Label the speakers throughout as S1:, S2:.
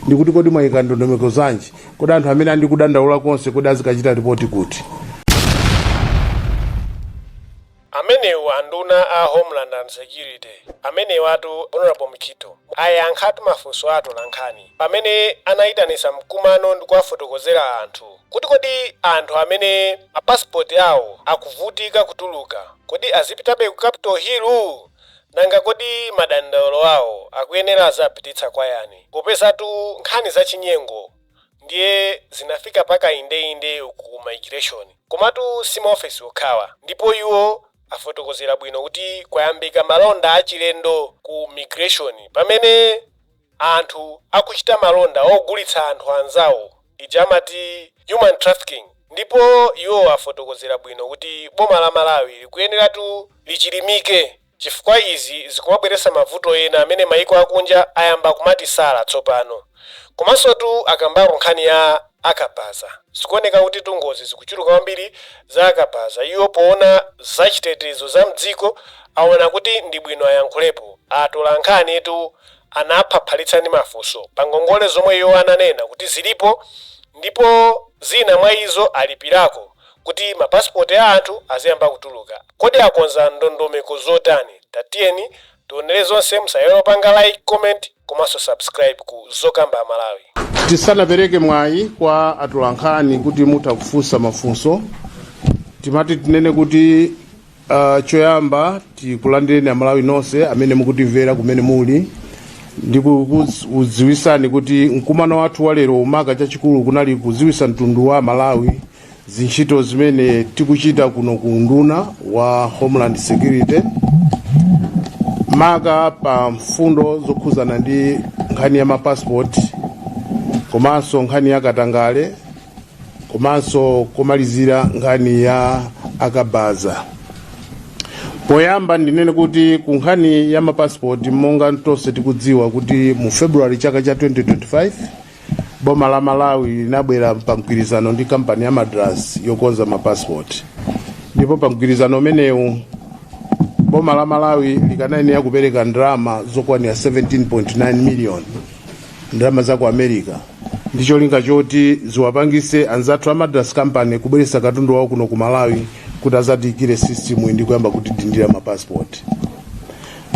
S1: Ndikuti kodi mwayika ndondomeko zanji? Kodi anthu amene andikudandaula konse, kodi azikachita ripoti kuti?
S2: Amenewo anduna a Homeland and Security amenewatu, Honorable Mukhito, ayankhatu mafunso a atolankhani pamene anayitanisa mkumano ndi kuwafotokozera anthu kuti kodi anthu amene mapasipoti awo akuvutika kutuluka, kodi azipitabe ku Capitol Hill? Nanga kodi madandaulo awo akuyenera azapititsa kwa yani, popezatu nkhani zachinyengo ndiye zinafika paka indeinde uku ku migration? Komatu si maofesi okhawa, ndipo iwo afotokozera bwino kuti kwayambika malonda achilendo ku migration, pamene anthu akuchita malonda ogulitsa anthu anzawo, ija amati human trafficking. Ndipo iwo afotokozera bwino kuti boma la Malawi likuyeneratu lichilimike, chifukwa izi zikumabweretsa mavuto ena amene maiko akunja ayamba kumatisala tsopano. Komansotu akambako nkhani ya akabaza. Zikuoneka kuti tungozi zikuchuluka kwambiri za akabaza. Iwo poona zachitetezo za mdziko aona kuti ndi bwino ayankhulepo. Atola nkhanitu anaphaphalitsa ndi mafunso pa ngongole zomwe iwo ananena kuti zilipo, ndipo zina mwa izo alipirako kuti mapasipoti a anthu aziyamba kutuluka. Kodi akonza ndondomeko zotani? Tatiyeni tionere zonse. Musaiwale kupanga like, comment komanso subscribe ku Zokamba Malawi.
S1: Tisanapereke mwayi kwa atolankhani kuti mutha kufunsa mafunso, timati tinene kuti choyamba tikulandireni Amalawi nonse amene mukutimvera kumene muli, ndi kudziwisani kuti mkumano wathu wa lero umaka chachikulu kunali kudziwisa mtundu wa Malawi zintchito zimene tikuchita kuno ku unduna wa Homeland Security, maka pa mfundo zokhuzana ndi nkhani ya mapassport, komanso nkhani ya katangale, komanso komalizira nkhani ya akabaza. Poyamba ndinene kuti ku nkhani ya mapassport, monga tonse tikudziwa kuti mu February chaka cha 2025 boma la Malawi linabwera pa mgwirizano ndi kampani ya Madras yokonza mapassport, ndipo pa mgwirizano umenewu boma la Malawi likanayenera kupereka ndalama zokwanira 17.9 million ndalama za ku America, ndi cholinga choti ziwapangise anzathu a Madras Company kubweretsa katundu wawo kuno ku Malawi kuti azatiyikire system ndi kuyamba kutidindira mapassport.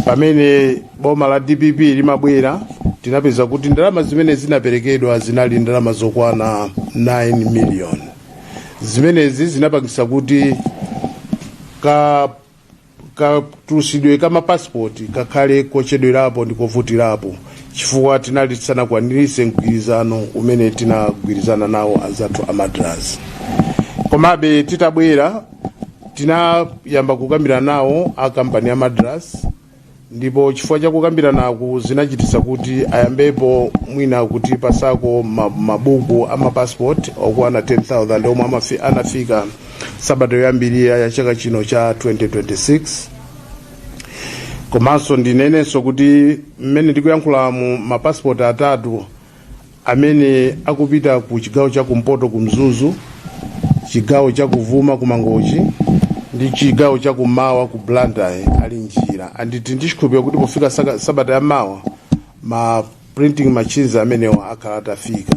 S1: Pamene boma la DPP limabwera, tinapeza kuti ndalama zimene zinaperekedwa zinali ndalama zokwana 9 million. Zimenezi zinapangisa kuti katulusidwe ka mapasipoti kakhale kochedwerapo ndi kovutirapo, chifukwa tinali tisanakwanirise mgwirizano umene tinagwirizana nawo anzathu a Madras. Komabe titabwera tinayamba kukambirana nawo a kampani ya Madras, ndipo chifukwa cha kukambiranaku zinachititsa kuti ayambepo mwina kuti pasako mabuku a mapassport okwana 10,000 omwe anafika sabata yoyambirira ya chaka chino cha 2026. Komanso ndinenenso kuti mmene ndikuyankhulamu, mapassport atatu amene akupita ku chigawo cha kumpoto ku Mzuzu, chigawo cha kuvuma ku Mangochi ndi chigawo cha kummawa ku Blantyre ali njira, anditi ndi chikhulupiriro kuti pofika sabata ya mawa ma printing machines amenewa akhala atafika.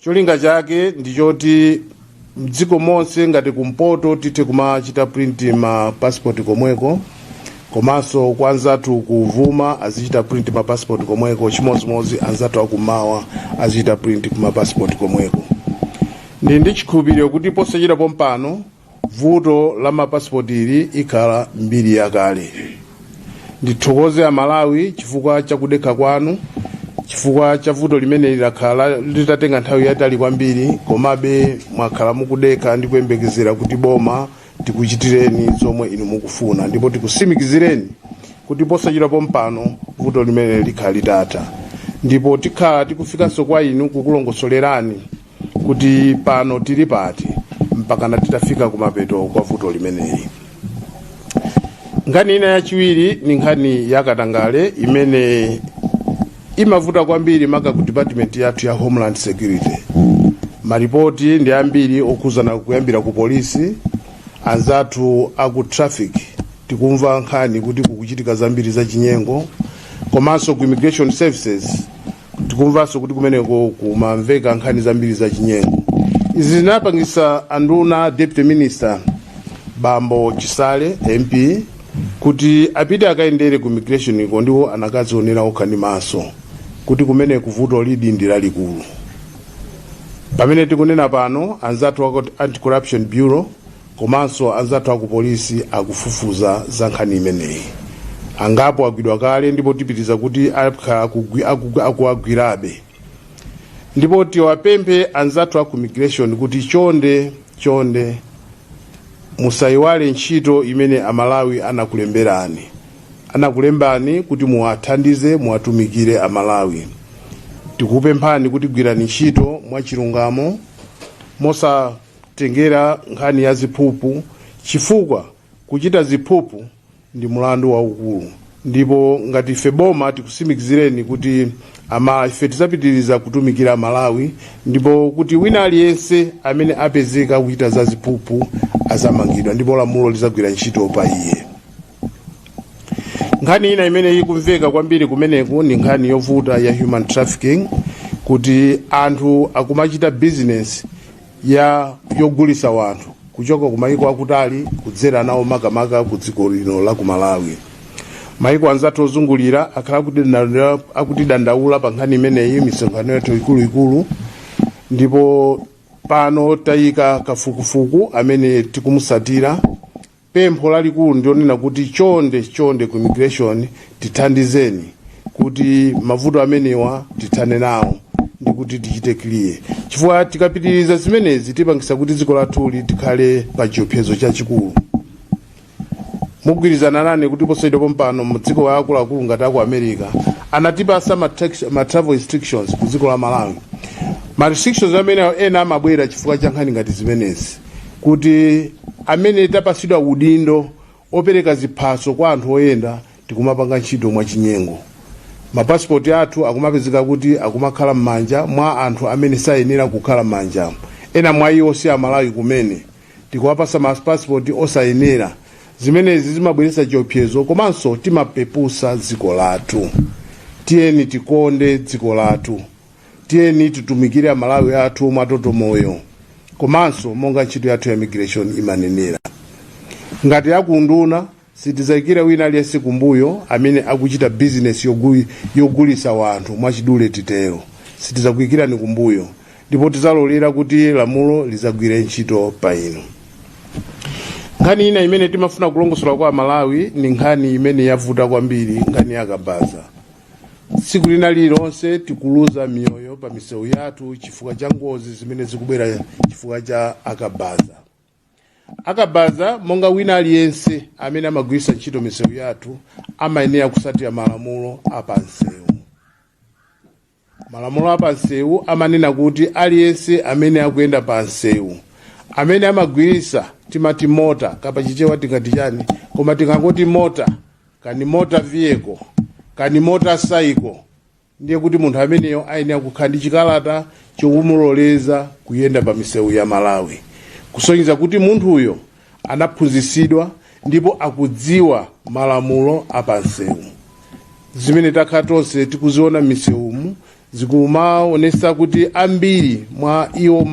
S1: Cholinga chake ndi choti mdziko monse, ngati kumpoto, tithe kumachita print ma passport komweko, komanso kwa anzathu kuvuma azichita print ma passport komweko, chimodzimodzi anzathu akummawa azichita print kuma passport komweko. Ndi chikhulupiriro kuti posachedwa pompano vuto la mapasipoti ili ikhala mbiri yakale. Ndithokoze Amalawi chifukwa chakudekha kwanu, chifukwa cha vuto limene lakhala litatenga nthawi yatali kwambiri, komabe mwakhala mukudekha ndi kuyembekezera kuti boma tikuchitireni zomwe inu mukufuna, ndipo tikusimikizireni kuti posachedwa pompano vuto limene likhala litatha, ndipo tikhala tikufikanso kwa inu kukulongosolerani kuti pano tili pati mpakana titafika kumapeto kwa vuto limeneli. Nkhani ina yachiwiri ni nkhani ya katangale imene imavuta kwambiri maka ku department yathu ya Homeland Security. Maripoti ndi ambiri okhuzana kuyambira ku polisi, anzathu aku traffic tikumva nkhani kuti kukuchitika zambiri za chinyengo, komanso ku Immigration Services. Tikumvanso kuti kumeneko kumamveka nkhani zambiri za chinyengo. Izi zinapangisa anduna, Deputy Minister Bambo Chisale MP, kuti apite akayendere ku immigration iko, ndipo anakazionera okha ndi maso kuti kumene kuvuto lidi ndi lalikulu. Pamene tikunena pano, anzathu aku Anti-Corruption Bureau komanso anzathu aku polisi akufufuza za nkhani imeneyi. Angapo agwidwa kale, ndipo tipitiza kuti akhala akuwagwirabe. Ndipo tiwapemphe anzathu aku immigration kuti chonde chonde, musayiwale ntchito imene Amalawi anakulemberani. Anakulembani kuti muwathandize, muwatumikire Amalawi. Tikupemphani kuti gwirani ntchito mwachilungamo, mosatengera nkhani ya ziphuphu, chifukwa kuchita ziphuphu ndi mulandu waukulu. Ndipo ngati ife boma tikusimikizireni kuti ama ife tidzapitiriza kutumikira Malawi, ndipo kuti wina aliyense amene apezeka kuchita za ziphuphu azamangidwa, ndipo lamulo lizagwira ntchito pa iye. Nkhani ina imene ikumveka kwambiri kumeneku ndi nkhani yovuta ya human trafficking, kuti anthu akumachita business ya yogulisa wanthu kuchoka ku mayiko akutali kudzera nawo makamaka ku dziko lino la ku Malawi. Mayiko anzathu ozungulira akhala akutidandaula pa nkhani imeneyi misonkhano yathu ikuluikulu, ndipo pano tayika kafukufuku amene tikumusatira. Pempho lalikulu ndionena kuti chonde chonde, ku immigration tithandizeni kuti mavuto amenewa tithane nawo ndi kuti tichite clear, chifukwa tikapitiriza zimenezi tipangisa kuti dziko lathuli tikhale pa chiopsezo chachikulu. Mugwirizana nane kuti posachedwa pompano mu dziko la akuluakulu ngati aku America anatipasa ma travel restrictions ku dziko la Malawi. Ma restrictions amene ena amabwera chifukwa cha nkhani ngati zimenezi, kuti amene tapasidwa udindo opereka ziphaso kwa anthu oyenda tikumapanga ntchito mwachinyengo. Mapasipoti athu akumapezeka kuti akumakhala m'manja mwa anthu amene sayenera kukhala m'manja. Ena mwa iwo si Amalawi kumene, tikuwapasa mapasipoti osayenera. Zimenezi zimabweretsa chiopsezo komanso timapepusa dziko lathu. Tiyeni tikonde dziko lathu, tiyeni titumikire Amalawi athu mwatoto moyo komanso monga ntchito yathu ya immigration imanenera. Ngati akunduna, sitizayikira wina aliyense kumbuyo amene akuchita bizinesi yogulisa wanthu. Mwachidule titero, sitizakuyikirani kumbuyo, ndipo tizalolera kuti lamulo lizagwire ntchito pa inu. Nkhani ina imene timafuna kulongosola kwa Amalawi ni nkhani imene yavuta kwambiri, nkhani ya kabaza. Tsiku lina lililonse tikuluza miyoyo pa misewu yathu chifukwa cha ngozi zimene zikubwera chifukwa cha akabaza. Akabaza, monga wina aliyense amene amagwiritsa ntchito misewu yathu, amayenera kusatira malamulo apansewu. Malamulo apansewu amanena kuti aliyense amene akuyenda pa nsewu, amene amagwiritsa, timati motor, kapachichewa tingati chani? Koma tikangoti motor, kani motor vehicle, kani motor cycle, ndiye kuti munthu ameneyo ayenera kukhala ndi chikalata chokumuloleza kuyenda pa misewu ya Malawi, kusonyeza kuti munthuyo anaphunzitsidwa ndipo akudziwa malamulo apansewu. Zimene takhala tonse tikuziona m'misewumu zikumaonesa kuti ambiri mwa iwo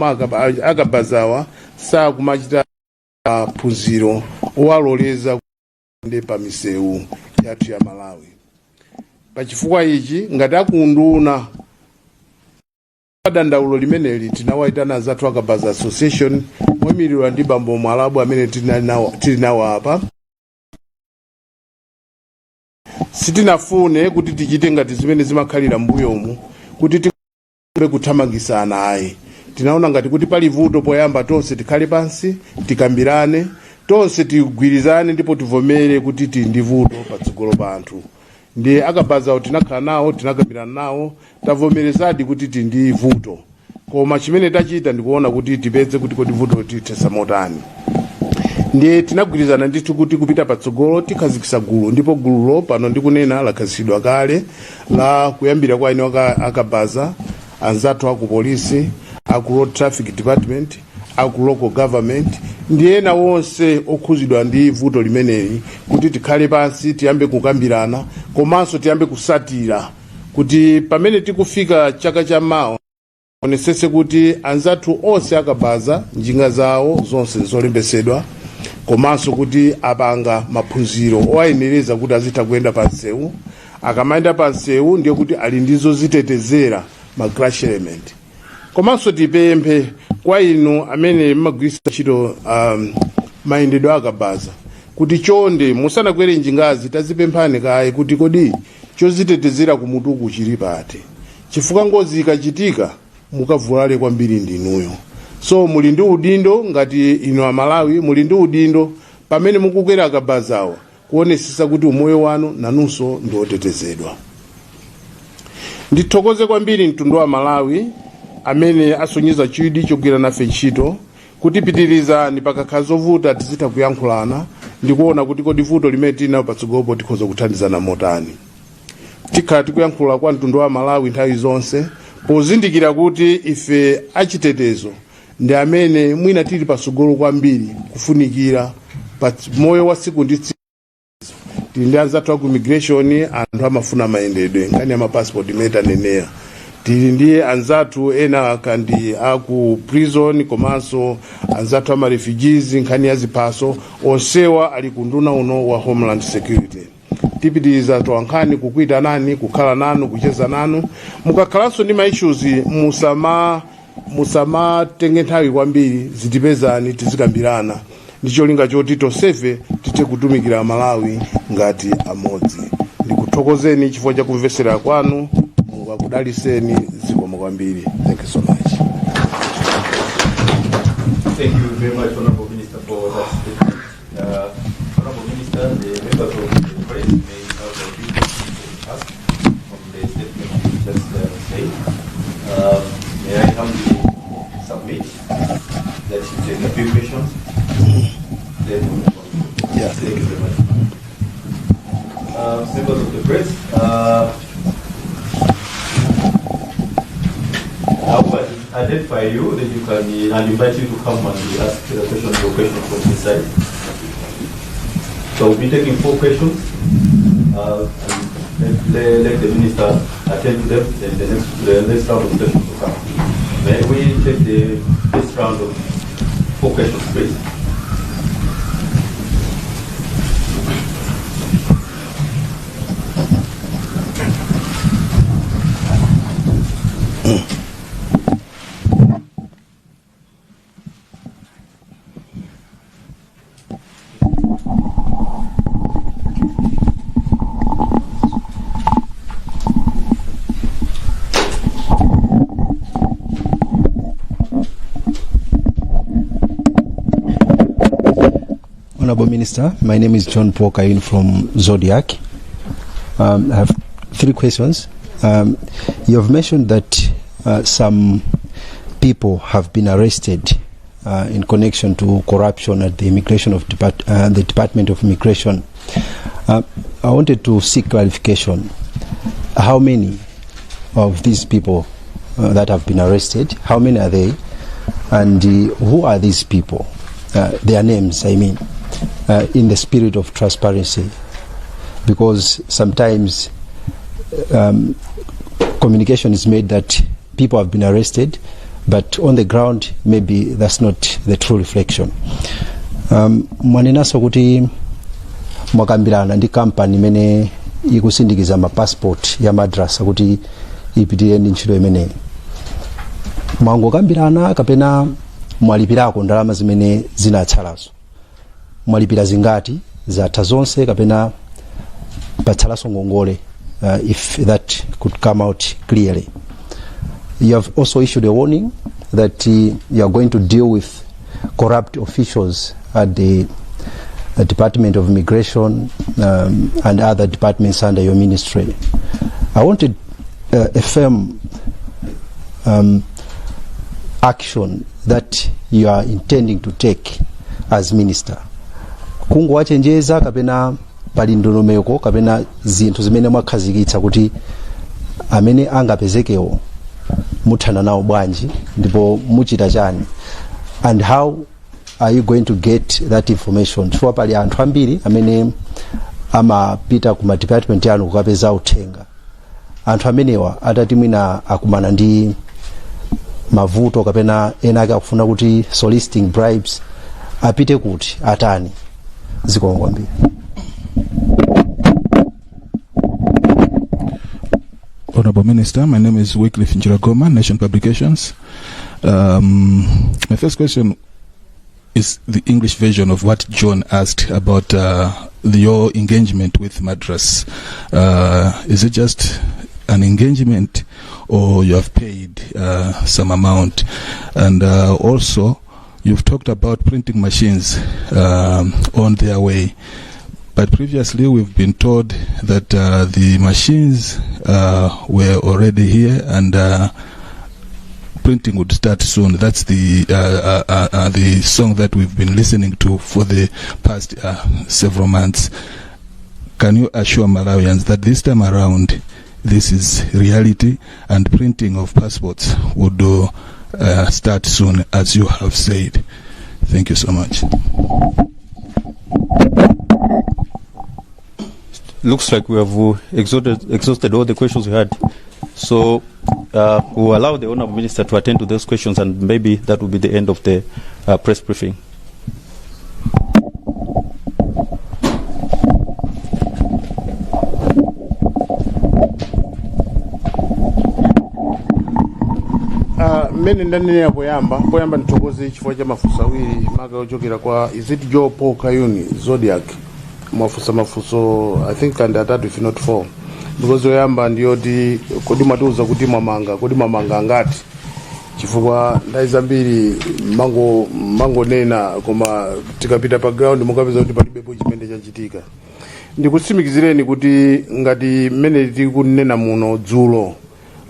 S1: akabazawa sakumachita phunziro owaloleza kuyenda pa misewu yathu ya Malawi. Pachifukwa ichi, ngati akunduna, dandaulo limeneli tinawayitana anzathu Akabaza Association moyimiridwa ndi Bambo Mwalabu amene tili nawo apa. Sitinafune kuti tichite ngati zimene zimakhalira m'mbuyomu, kuti tiyambe kuthamangisana, ayi. Tinaona ngati kuti pali vuto, poyamba tonse tikhale pansi, tikambirane, tonse tigwirizane ndipo tivomere kuti tili ndi vuto patsogolo pa anthu. Ndi akabazawo tinakhala nawo, tinakambirana nawo, tavomerezadi kuti tili ndi vuto, koma chimene tachita ndikuona kuti tipeze kuti kodi vuto tithesa motani. Ndiye tinagwirizana ndithu kuti kupita patsogolo tikhazikisa gulu, ndipo gululo pano ndikunena lakhazikitsidwa kale, la kuyambira kwa ine akabaza anzathu aku polisi, aku Road Traffic Department, aku local government ndi ena wonse okhuzidwa ndi vuto limeneli, kuti tikhale pansi, tiyambe kukambirana komanso tiyambe kusatira Kuti pamene tikufika chaka cha mawa, onesese kuti anzathu onse akabaza njinga zawo zonse zolembesedwa, komanso kuti apanga maphunziro owayenereza kuti azitha kuyenda pa msewu. Akamayenda pa msewu, ndiye kuti ali ndi zozitetezera, ma crash helmet. Komanso tipemphe kwa inu amene mmagwiritsa ntchito mayendedwe akabaza kuti chonde, musanakwere njingazi, tazipemphani kaye kuti kodi chozitetezera kumutuku chili pati? Chifukwa ngozi ikachitika, mukavulale kwambiri ndinuyo. So muli ndi udindo ngati inu Amalawi, muli ndi udindo pamene mukukwera akabazawa kuonesesa kuti umoyo wanu nanunso ndi otetezedwa. Ndithokoze kwambiri mtundu wa Malawi amene asonyeza chidwi chogwira nafe ntchito, kuti pitirizani, pakakhala zovuta tizitha kuyankhulana ndikuona kuti kodi vuto limene tili nalo patsogolopo tikhoza kuthandizana motani. Tikhala tikuyankhula kwa mtundu wa Malawi nthawi zonse, pozindikira kuti ife achitetezo ndi amene mwina tili patsogolo kwambiri kufunikira pa moyo wa tsiku ndi tsiku. Tili ndi anzathu aku immigration, anthu amafuna mayendedwe, nkhani ya mapassport imene tanenera. Tili ndi anzathu ena kandi aku prison, komanso anzathu ama refugees, nkhani ya ziphaso. Onsewa ali ku unduna uno wa Homeland Security. Tipitiriza tolankhani kukuitanani, kukhala nanu, kucheza nanu. Mukakhalanso ndi ma issues, musamatenge nthawi kwambiri, zitipezani, tizikambirana ndi cholinga choti tonsefe tithe kutumikira Malawi ngati amodzi. Ndikuthokozeni chifukwa cha kumvesera kwanu. Mulungu akudaliseni. Zikomo kwambiri. Thank you so much.
S3: Thank you very much, Honorable Minister, for that statement. Honorable Minister, the members of the press may have a few questions to ask from the statement you just said. May I humbly submit that you take a few questions? Then we'll move on.
S1: Yeah.
S3: Thank you very much. Members of the press, I will identify you, then you can and invite you to come and ask the question, your question from this side. So we'll be taking four questions, and let the minister attend to them. Then the next round of questions will come. May we take the first round of four questions, please?
S4: Honorable Minister, my name is John Paul Kayuni from Zodiak. I have three questions. You have mentioned that some people have been arrested in connection to corruption at the immigration of the Department of Immigration. I wanted to seek clarification. How many of these people that have been arrested? How many are they? And who are these people? Their names, I mean, in the spirit of transparency, because sometimes communication is made that people have been arrested, but on the ground, maybe that's not the true reflection. Mwanenanso kuti mwakambirana ndi kampani imene ikusindikiza ma passport ya madrasa kuti ipitirire ndi ntchito imeneyi. Mwangokambirana kapena mwalipirako ndalama zimene zinatsalazo? Mwalipira zingati? Zatha zonse kapena patsalanso ngongole? If that could come out clearly. You have also issued a warning that you are going to deal with corrupt officials at the Department of Immigration and other departments under your ministry. I wanted a firm action that you are intending to take as minister. Kungowachenjeza kapena pali ndondomeko kapena zinthu zimene mwakhazikitsa kuti amene angapezekewo muthana nawo bwanji ndipo muchita chani? And how are you going to get that information? Chifukwa pali anthu ambiri amene amapita ku ma department yanu kukapeza uthenga. Anthu amenewa atati mwina akumana ndi mavuto kapena ena ake akufuna kuti soliciting bribes, apite kuti, atani? Zikomo kwambiri.
S5: Honorable Minister, my name is Wycliffe Njiragoma, Nation Publications. My first question is the English version of what John asked about your engagement with Madras. Is it just an engagement or you have paid some amount? And also, you've talked about printing machines on their way. But previously, we've been told that the machines were already here and printing would start soon. That's the song that we've been listening to for the past several months. Can you assure Malawians that this time around, this is reality and printing of passports would start soon, as you have said? Thank you so much.
S3: Looks like we have exhausted all the questions we had. So we'll allow the Honorable Minister to attend to those questions, and maybe that will be the end of the press briefing.
S1: Mmene ndanenera poyamba, ndithokoze chifukwa cha mafunso awiri maka ochokera kwa, is it Joe Paul Kayuni, Zodiac? Mwafunsa mafunso, I think, and atatu, if not four, because yoyamba ndiyoti, kodi mwatiuza kuti mwamanga, kodi mwamanga angati? Chifukwa nthawi zambiri mangonena, koma tikapita pa ground mukapeza kuti palibepo chimene chachitika. Ndikutsimikizireni kuti ngati mmene tikunena muno, dzulo,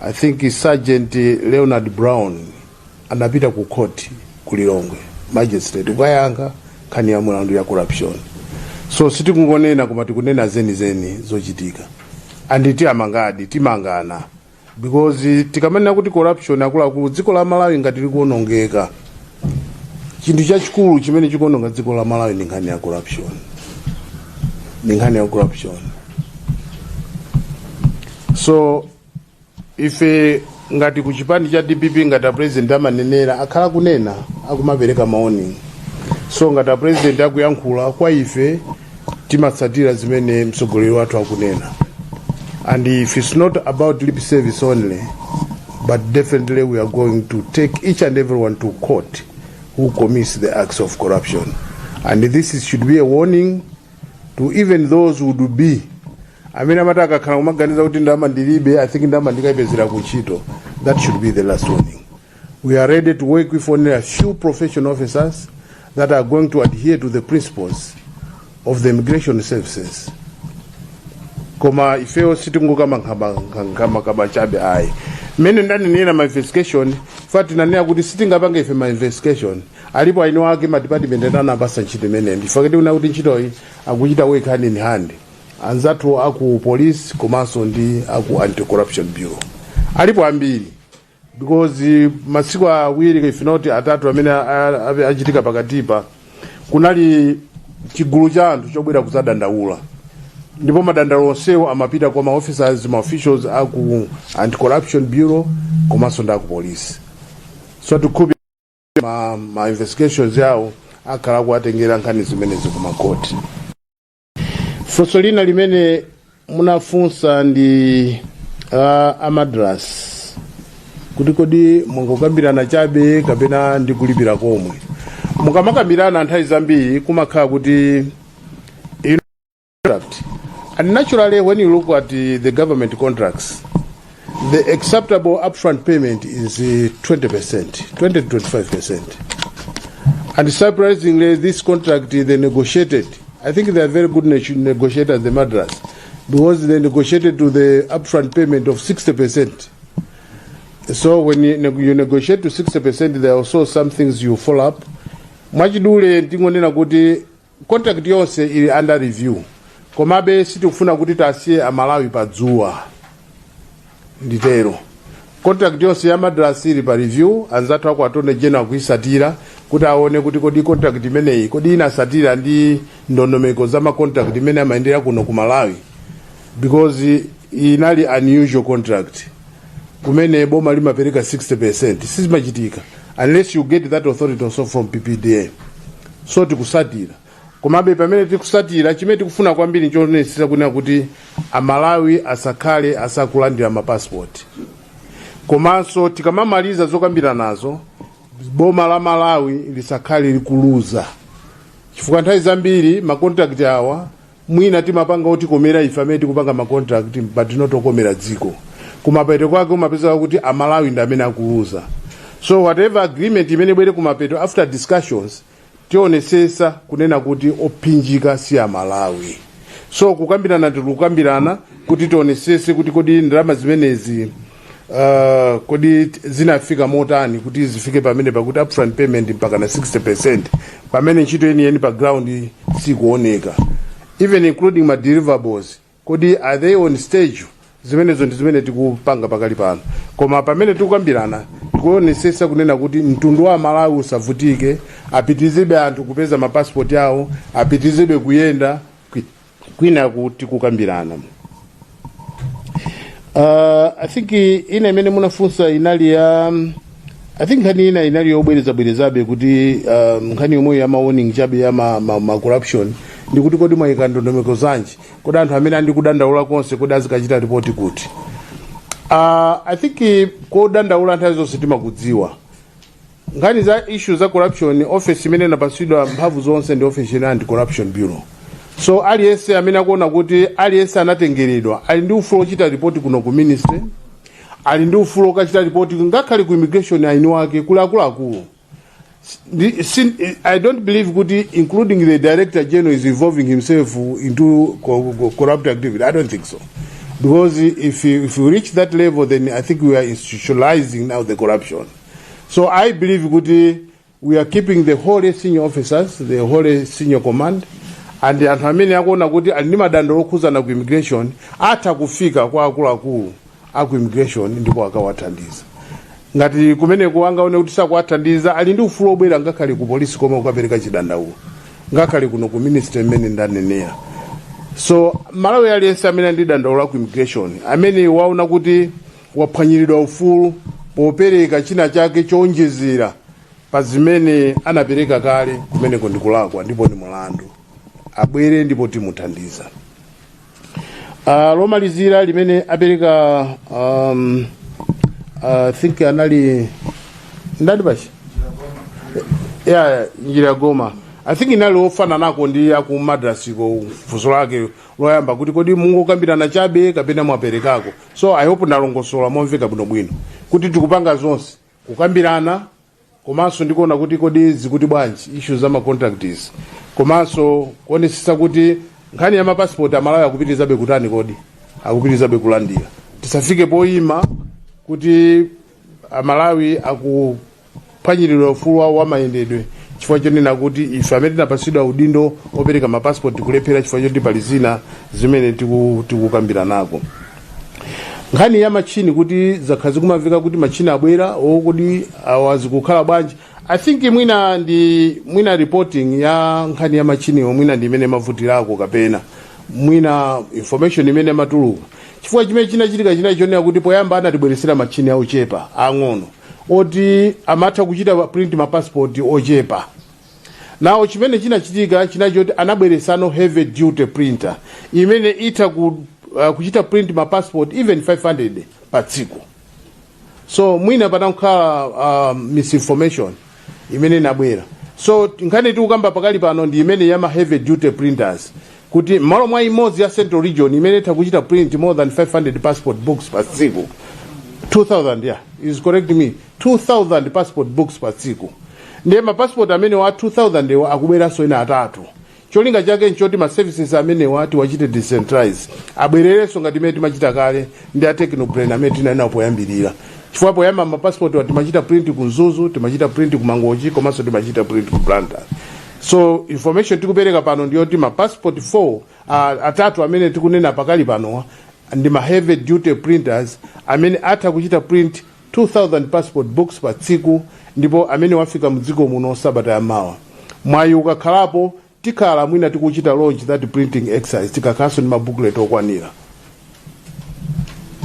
S1: I think, Sergeant Leonard Brown anapita ku court ku Lilongwe magistrate kukayankha nkhani ya mulandu ya corruption. So sitikungonena, koma tikunena zenizeni zochitika. And tiyamangadi, timangana, because tikamanena kuti corruption, akuluakulu, dziko la Malawi ngati likuonongeka, chinthu chachikulu chimene chikuononga dziko la Malawi ndi nkhani ya corruption, ndi nkhani ya corruption. So ife ngati ku chipani cha DPP, ngati a president amanenera, akhala kunena, akumapereka maoni. So ngati a president akuyankhula kwa ife, timatsatira zimene mtsogoleri wathu akunena. And if it's not about lip service only, but definitely we are going to take each and everyone to court who commits the acts of corruption. And this should be a warning to even those who would be amene amati akakhala kumaganiza kuti ndalama ndilibe, I think ndalama ndikayipezera kuntchito. That should be the last warning. We are ready to work with only a few professional officers that are going to adhere to the principles of the immigration services. Koma ifeyo sitingokamankhama chabe, ayi. Mmene ndanenera, ma investigation fa tinanena kuti sitingapange ife ma investigation, alipo aino ake ma department anapasa ntchito imeneyi. Ndifake tikuona kuti ntchitoyi akuchita work hand in hand anzathu aku police komanso ndi aku Anti-Corruption Bureau. Alipo ambiri, because masiku 2, if not 3, amene achitika pakatipa, kunali chigulu cha anthu chobwera kudzadandaula, ndipo madandaulo onsewo amapita kwa ma officers, ma officials aku Anti-Corruption Bureau komanso ndi aku police. So tikhupi ma investigations yawo akhala kuwatengera nkhani zimenezi ku makoti. Funso lina limene munafunsa ndi a Madras, kuti kodi mungokambirana chabe kapena ndi kulipira komwe? Mukamakambirana, nthawi zambiri kumakhala kuti contract, and naturally when you look at the government contracts, the acceptable upfront payment is 20%, 20 to 25%. And surprisingly, this contract, they negotiated, I think they are very good negotiators, the Madras, because they negotiated to the upfront payment of 60%. So when you negotiate to 60%, there are also some things you follow up. Mwachidule ndingonena kuti contract yonse ili under review, komabe sitikufuna kuti tasiye Amalawi padzuwa. Nditero, contract yonse ya Madras ili pa review. Anzathu ako Attorney General akuisatira kuti aone kuti kodi contract imeneyi, kodi inasatira ndi ndondomeko za ma contract imene amayendera kuno ku Malawi, because Inali unusual contract kumene boma limapereka 60%. Sizimachitika unless you get that authority also from PPDA. So tikusatira, komabe pamene tikusatira, chimene tikufuna kwambiri nchionesesa kunena kuti Amalawi asakhale asakulandira mapasipoti. Komanso tikamamaliza zokambira nazo, boma la Malawi lisakhale likuluza, chifukwa nthawi zambiri macontract awa mwina timapanga otikomera ife amene tikupanga macontract, but not okomera dziko. Kumapeto kwake umapezeka kuti Amalawi ndi amene akuluza. So whatever agreement imene ibwere kumapeto after discussions, tionesesa kunena kuti ophinjika si Amalawi. So kukambirana, tikukambirana kuti tionesese kuti kodi ndalama zimenezi kodi zinafika motani kuti zifike pamene pakuti upfront payment mpaka na 60%, pamene ntchito yeniyeni pa ground sikuoneka, even including ma deliverables, kodi are they on stage? Zimenezo ndi zimene tikupanga pakali pano. Koma pamene tikukambirana, tikuonesesa kunena kuti mtundu wa Malawi usavutike, apitizebe anthu kupeza mapasipoti awo, apitizebe kuyenda kwina kuti kukambirana. I think ina imene munafunsa inali ya, I think nkhani ina inali yobwerezabwerezabe kuti nkhani yomwe ya ma warning chabe ya ma corruption, ndikuti kodi mwayika ndondomeko zanji? Kodi anthu amene andikudandaula konse, kodi azikachita ripoti kuti? I think kodandaula nthawi zonse timakudziwa. Nkhani za issue za corruption, office imene inapasidwa mphamvu zonse ndi office ya Anti Corruption Bureau. So aliyense amene akuona kuti aliyense anatengeredwa ali ndi ufulu ochita ripoti kuno ku ministry, ali ndi ufulu okachita ripoti ngakhale ku immigration aini wake kuli akuluakulu. I don't believe kuti including the director general is involving himself into corrupt activity. I don't think so. Because if we reach that level, then I think we are institutionalizing now the corruption. So I believe kuti we are keeping the whole senior officers, the whole senior command, and anthu amene akuona kuti ali ndi madandaulo okhuzana ku immigration atha kufika kwa akuluakulu aku immigration ndipo akawathandiza. Ngati kumeneko angaone kuti sakuwathandiza, ali ndi ufulu obwera ngakhale ku polisi koma kukapereka chidandaulo, ngakhale kuno ku ministry mmene ndanenera. So Malawi aliyense amene ali ndi dandaulo ku immigration, amene waona kuti waphwanyiridwa ufulu popereka china chake chowonjezera pa zimene anapereka kale, kumeneko ndikulakwa ndipo ndi mulandu, abwere ndipo timuthandiza. Lomalizira limene apereka, I think anali ndani pachi ya Njira Goma, I think inali ofana nako ndi aku Madrasiko, funso lake loyamba kuti kodi mungokambirana chabe kapena mwaperekako? So I hope ndalongosola momveka bwinobwino kuti tikupanga zonse, kukambirana komanso ndikuona kuti kodi zikuti bwanji issues za ma contracts, komanso kuonesesa kuti nkhani ya mapasipoti Amalawi akupitirizabe kutani, kodi akupitirizabe kulandira. Tisafike poyima kuti Amalawi akuphwanyiridwa ufulu wawo wamayendedwe chifukwa chonena kuti ife amene tinapasidwa udindo opereka mapasipoti kulephera chifukwa choti pali zina zimene tikukambira nako. Nkhani ya machini, kuti zakhala zikumamveka kuti machini abwera o, kodi awa zikukhala bwanji? I think mwina ndi mwina reporting ya nkhani ya machiniwo mwina ndi imene mavutirako, kapena mwina information imene matuluka, chifukwa chimene chinachitika chinali chonena kuti poyamba anatibweresera machini auchepa ang'ono oti amatha kuchita print mapassport ochepa. Nawo chimene chinachitika chinali choti anabweresano heavy duty printer imene itha kuchita print mapassport even 500 pa tsiku. So mwina panakhala misinformation imene inabwera. So nkhani tikukamba pakali pano ndi imene ya ma heavy duty printers, kuti m'malo mwa imodzi ya Central Region imene itha kuchita print more than 500 passport books pa tsiku, 2000, yeah, is correct me, 2000 passport books pa tsiku. Ndiye mapassport amene wa 2000 ewa akubweranso ena atatu. Cholinga chake nchoti ma services amenewa tiwachite decentralize, abwererenso ngati imene timachita kale ndi a Technobrain amene tinali nawo poyambirira, chifukwa poyamba mapassport wa timachita print ku Mzuzu, timachita print ku Mangochi, komanso timachita print ku Blantyre. So information tikupereka pano ndiyoti ma passport 4, atatu amene tikunena pakali panowa ndi ma heavy duty printers amene atha kuchita print 2000 passport books pa tsiku, ndipo amene wafika mdziko muno sabata yamawa. Mwayi ukakhalapo, tikhala mwina tikuchita launch that printing exercise tikakhalanso ndi mabooklet okwanira.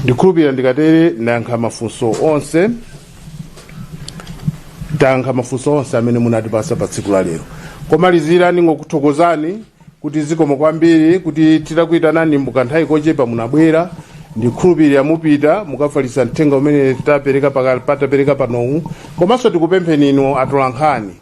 S1: Ndikhulupirira ndikatere ndayankha mafunso onse, tayankha mafunso onse amene munatipasa pa tsiku la lero. Komalizira, ndingokuthokozani kuti zikomo kwambiri kuti titakuyitanani mukanthawi kochepa munabwera. Ndikhulupirira mupita mukafalitsa mthenga umene tapereka patapereka panowu. Komanso tikupempheni inu atolankhani,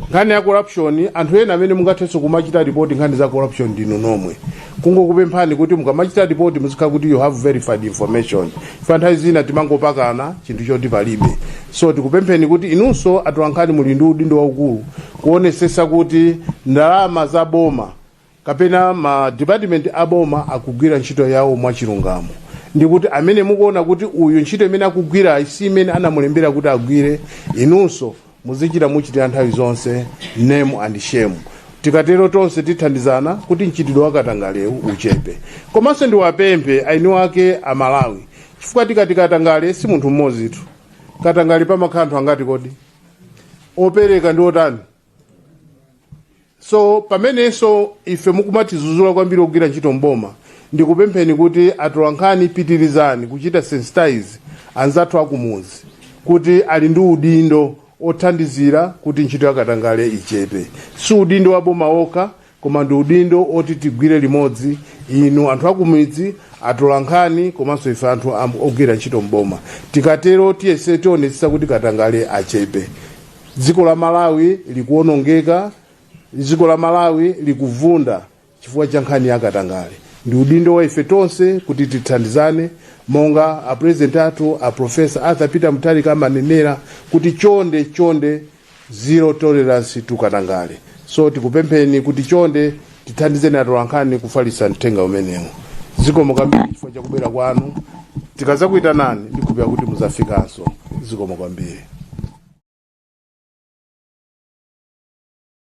S1: nkhani ya corruption, anthu ena amene mungathenso kumachita report nkhani za corruption ndinu nomwe. Kungokupemphani kuti mukamachita report muzikhala kuti you have verified information. Ife nthawi zina timangopakana chinthu choti palibe. So tikupempheni kuti inunso atolankhani muli ndi udindo waukulu kuonesesa kuti ndalama za boma kapena ma department aboma akugwira ntchito yawo mwachilungamo, ndikuti amene mukuona kuti uyu ntchito imene akugwira si imene anamulembera kuti agwire, inunso muzichita muchitira nthawi zonse name and shame. Tikatero tonse tithandizana kuti mchitidwe wakatangalewu uchepe. Komanso ndiwapemphe eni ake Amalawi, chifukwa tikati katangale si munthu mmodzitu. Katangale pamakhala anthu angati kodi? Opereka ndi otani? So pamenenso ife mukumatizuzula kwambiri ogwira ntchito mboma, ndikupempheni kuti atolankhani pitirizani kuchita sensitize anzathu akumuzi kuti ali ndi udindo othandizira kuti ntchito yakatangale ichepe. Si udindo wa boma okha, koma ndi udindo oti tigwire limodzi, inu anthu akumidzi, atolankhani, komanso ife anthu ogwira ntchito mboma. Tikatero tiyese tionetsetsa kuti katangale achepe. Dziko la Malawi likuwonongeka, dziko la Malawi likuvunda chifukwa cha nkhani ya katangale. Ndi udindo wa ife tonse kuti tithandizane, monga a president athu a Professor Arthur Peter Mutharika amanenera kuti chonde chonde, zero tolerance to katangale. So tikupempheni kuti chonde tithandizeni atolankhani kufalitsa mthenga umenewu. Zikomo kwambiri chifukwa chakubwera kwanu. Tikazakuitanani ndikhulupirira kuti muzafikanso. Zikomo kwambiri.